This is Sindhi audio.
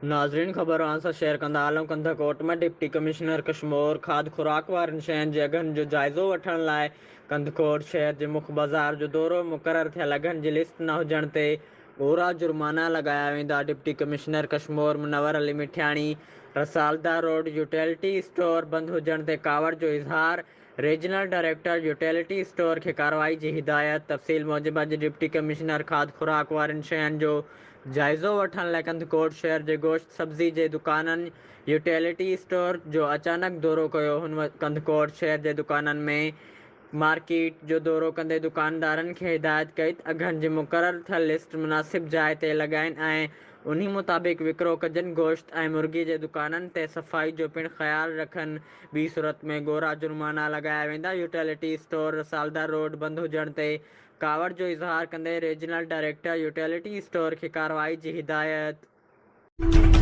ناظرين خبر اوهان سان شيئر ڪندا هلون ڪنڌڪوٽ ۾ ڊپٽي ڪمشنر ڪشمور کاڌ خوراڪ وارين شين جي اگهن جو جائزو وٺڻ لاء ڪنڌڪوٽ شهر جي مک بازار جو دورو مقرر ٿيل اگهن جي لسٽ نه هجڻ تي ڳورا جرمانا لڳايا ويندا deputy commissioner Kashmore Munawar Ali Mithiani Risaldar road utility store بند هجڻ تي ڪاوڙ جو اظهار ريجنل ڊائريڪٽر يوٽيلٽي اسٽور کي ڪارروائي جي هدايت، تفصيل موجب اڄ ڊپٽي ڪمشنر کاڌ خوراڪ وارين شين جو جائزو وٺڻ لاء ڪنڌڪوٽ شهر جي گوشت سبزي جي دڪانن، يوٽيلٽي اسٽور جو اچانڪ دورو ڪيو، هن ڪنڌڪوٽ شهر جي دڪانن ۾ مارڪيٽ جو دورو ڪندي دڪاندارن کي هدايت ڪئي ته اگهن جي مقرر ٿيل لسٽ مناسب جاء تي لڳائين ۽ انهي مطابق وڪرو ڪجن، گوشت ۽ مرغي جي دڪانن تي صفائي جو پڻ خيال رکن، ٻي صورت ۾ ڳورا جرمانا لڳايا ويندا، يوٽيلٽي اسٽور رسالدار روڊ بند هجڻ تي ڪاوڙ جو اظهار ڪندي ريجنل ڊائريڪٽر يوٽيلٽي اسٽور کي ڪارروائي جي هدايت.